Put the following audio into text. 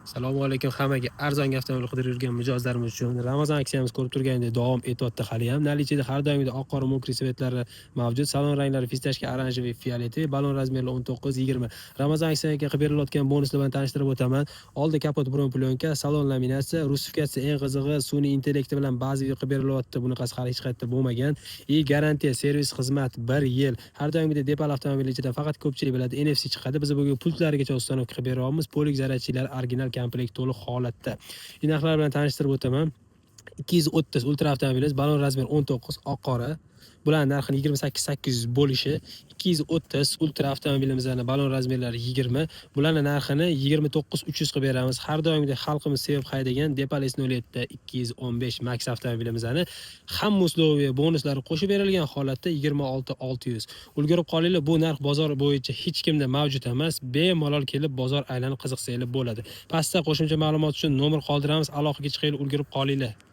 Assalomu alaykum hammaga. Arzonga avtomobil qidirib yurgan mijozlarimiz uchun Ramazon aksiyamiz ko'rib turganidek davom etyapti hali ham. Наличие da har doimgidek oq, qora, мокрый цвет lari mavjud. Salon ranglari фисташка, оранжевый, фиолетовый, balon размер lari 19, 20. Ramazon aksiyasiga qilib berilayotgan bonuslar bilan tanishtirib o'taman. Oldi kapot бронеплёнка, salon laminatsiya, rusifikatsiya, eng qizig'i sun'iy intellekti bilan bazaviy qilib berilyapti. Bunaqasi hali hech qayerda bo'lmagan. И garantiya, servis xizmat 1 yil. Har doimgidek Deepal avtomobili ichida faqat ko'pchilik biladi, NFC chiqadi. Biz bugun pultlarigacha установка qilib beryapmiz. Полик зарядчик lar original, komplekt to'liq holatda. Narxlar bilan tanishtirib o'taman. 230 Ultra avtomobilimiz, balon размер 19, oq qora. Bularning narxini 28 800 bo'lishi. 230 Ultra avtomobilimizni balon размер lari 20. Bularning narxini 29 300 qilib beramiz. Har doimgidek xalqimiz sevib haydagan Deepal S07 215 Max avtomobilimizni hamma условия, bonuslari qo'shib berilgan holatda 26 600. Ulgurib qolinglar, bu narx bozor bo'yicha hech kimda mavjud emas. Bemalol kelib bozor aylanib qiziqsanglar bo'ladi. Pastda qo'shimcha ma'lumot uchun nomer qoldiramiz. Aloqaga chiqinglar, ulgurib qolinglar.